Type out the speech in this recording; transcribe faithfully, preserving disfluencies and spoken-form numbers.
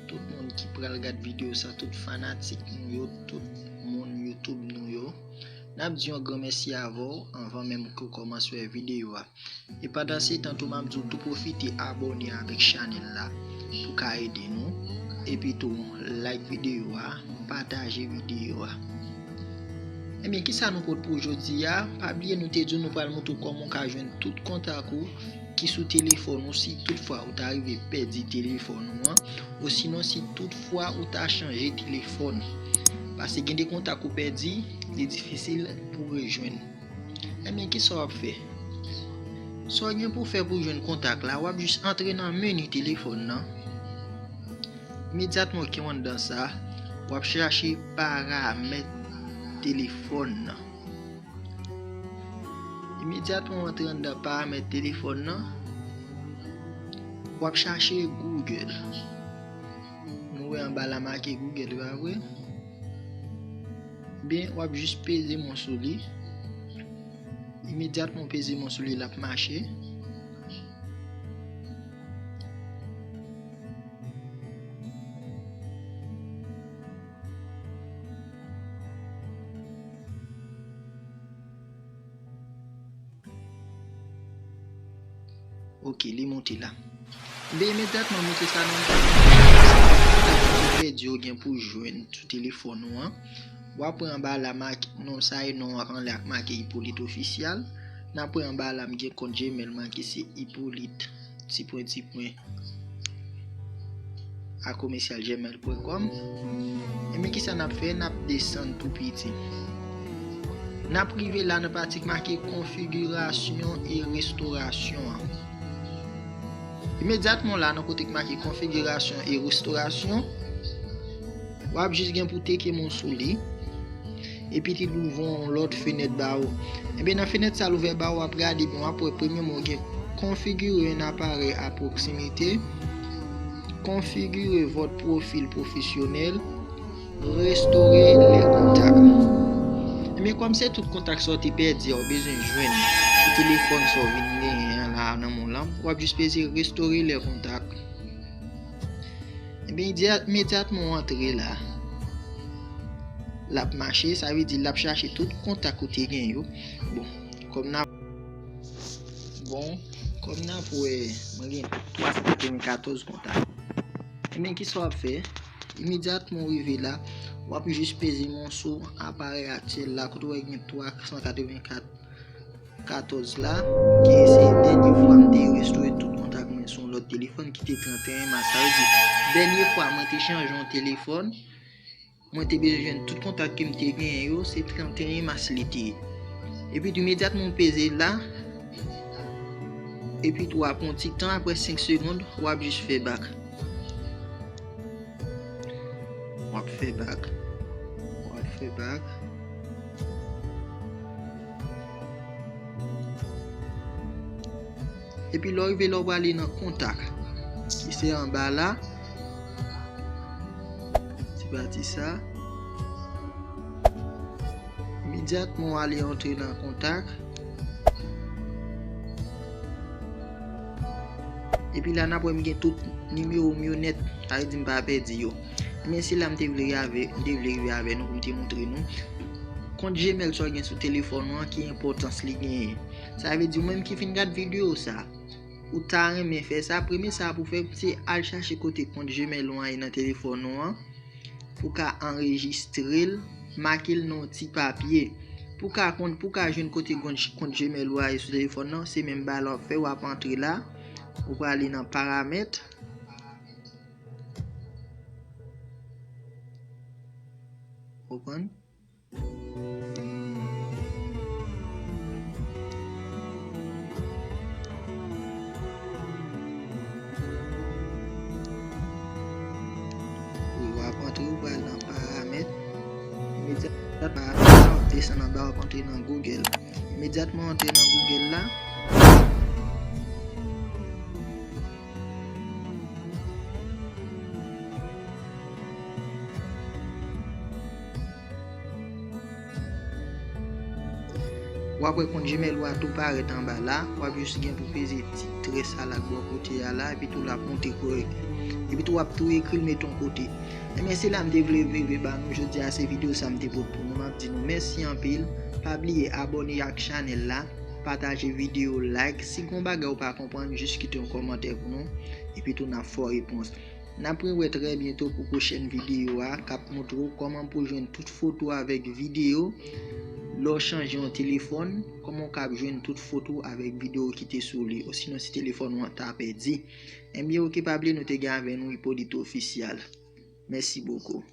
tout moun ki pral gad videyo sa, tout fanatik nou yo, tout moun YouTube nou yo. N ap di yon gran mèsi avè w anvan menm ke w kòmanse wè videyo a. E pandan se tan tou, m ap di w tou pwofite abòne avèk chanèl la pou ka ede nou. Epi tou, like videyo a, pataje videyo a. Ebyen, kisa nou pote pou jodi a? Pa bliye nou te di w nou pral montre w kòman w ka jwenn tout kontak ou ki sou telefòn ou si toutfwa ou ta rive pèdi telefòn ou an, osinon si toutfwa ou ta chanje telefòn. Paske gen de kontak ou pèdi, li difisil pou rejwenn. Ebyen, kisa w ap fè? Sa w gen pou w fè pou w jwenn kontak la, w ap jis antre nan meni telefòn nan. Imedyatman ke w anndan sa, w ap chache paramèt telefòn nan. Imedyatman w antre anndan paramèt telefòn nan, w ap chache Google. Nou wè anba la make Google, pa vre? Ebyen, w ap jis peze men w sou li. Imedyatman w peze men w sou li, l ap mache. Ok, li monte la. Ebyen, imedyatman monte sa nan pèdi yo gen pou jwenn sou telefòn ou an. W ap wè anba la make non sa e non an anlè ak make Hippolyte Official. N ap wè anba la m gen kont Gmail mwen ki se Hippolyte ti pwen ti pwen a commercial gmail point com. Ebyen, kisa n ap fè? N ap desann tou piti. N ap rive la nan pati k make konfigirasyon e restorasyon an. Imedyatman la, nan kote k make konfigirasyon e restorasyon, w ap jis gen pou teke men w sou li. Epi li louvri yon lòt fenèt ba ou. Ebyen, nan fenèt sa l ouvè ba ou, w ap gade byen, w ap wè premyèman w gen configurer un appareil à proximité, configurer votre profil professionnel, restaurer les contacts. Ebyen, kòm se tout kontak sa w te pèdi a ou bezwen jwenn sou telefòn sa w vin genyen an la nan men w lan, w ap jis peze restaurer les contacts. Ebyen, idya-, imedyatman w antre la, l ap mache, sa vle di l ap chache tout kontak ou te gen yo. Bon, kòm n ap, bon, kòm n ap wè, mwen gen twa san katrevenkatòz kontak. Ebyen, kisa w ap fè? Imedyatman w rive la, w ap jis peze men w sou aparèy aktyèl la, kote w wè gen twa san katrevenkat katòz la, ki se dènye fwa m te restore tout kontak mwen sou yon lòt telefòn ki te tranteyen mas. Sa vle di, dènye fwa mwen te chanje yon telefòn, mwen te bezwen jwenn tout kontak ke m te genyen yo, se tranteyen mas li te ye. Epi imedyatman w peze la, epi tou w ap pran yon ti tan, apre senk segonn, w ap jis fè bak. W ap fè bak. W ap fè bak. Epi lè w rive la, w prale nan kontak, ki se anba la. Ti pati sa. Imedyatman w ale antre nan kontak. Epi la, n ap wè m gen tout nimewo m yo nèt. Sa vle di m pa pèdi yo. Men se la m te vle rive avè, m te vle rive avè nou pou m te montre nou. Kont Gmail sa w gen sou telefòn ou an, ki enpòtans li genyen. Sa vle di, ou menm ki fin gad videyo sa, ou ta renmen fè sa, premye sa pou fè, se al chache kote kont Gmail ou an ye nan telefòn ou an. Pou ka anrejistre l, make l nan yon ti papye. Pou ka konn, pou ka jwenn kote kont, kont Gmail ou a ye sou telefòn nan, se menm bagay la w ap fè, w ap antre la, ou prale nan paramèt. Konprann? Wi, w ap antre, w pral nan paramèt. Imedyatman, w ap desann anba, w ap antre nan Google. Imedyatman w antre nan Google la, W ap wè kont Gmail ou a tou parèt anba la. W ap jis gen pou peze ti trè sa la k bò kote a la, epi tou l ap moute kòrèk. Epi tou w ap tou ekri l met yon kote. Ebyen, se la m te vle rive ba nou jodi a, se videyo sa m te pote pou nou. M ap di nou mèsi anpil. Pa bliye abòne ak chanèl la, pataje videyo, like. Si gen yon bagay ou pa konprann, jis kite yon kòmantè pou nou. Epi tou n ap fè w repons. N ap rewè trè byento pou pwochèn videyo a k ap montre w kòman pou jwenn tout foto avèk videyo lè w chanje yon telefòn, kòman w kab jwenn tout foto avèk videyo ki te sou li, osinon si telefòn ou an ta pèdi. Ebyen, oke, pa bliye nou te gen avè nou Hippolyte Official. Mèsi bokou.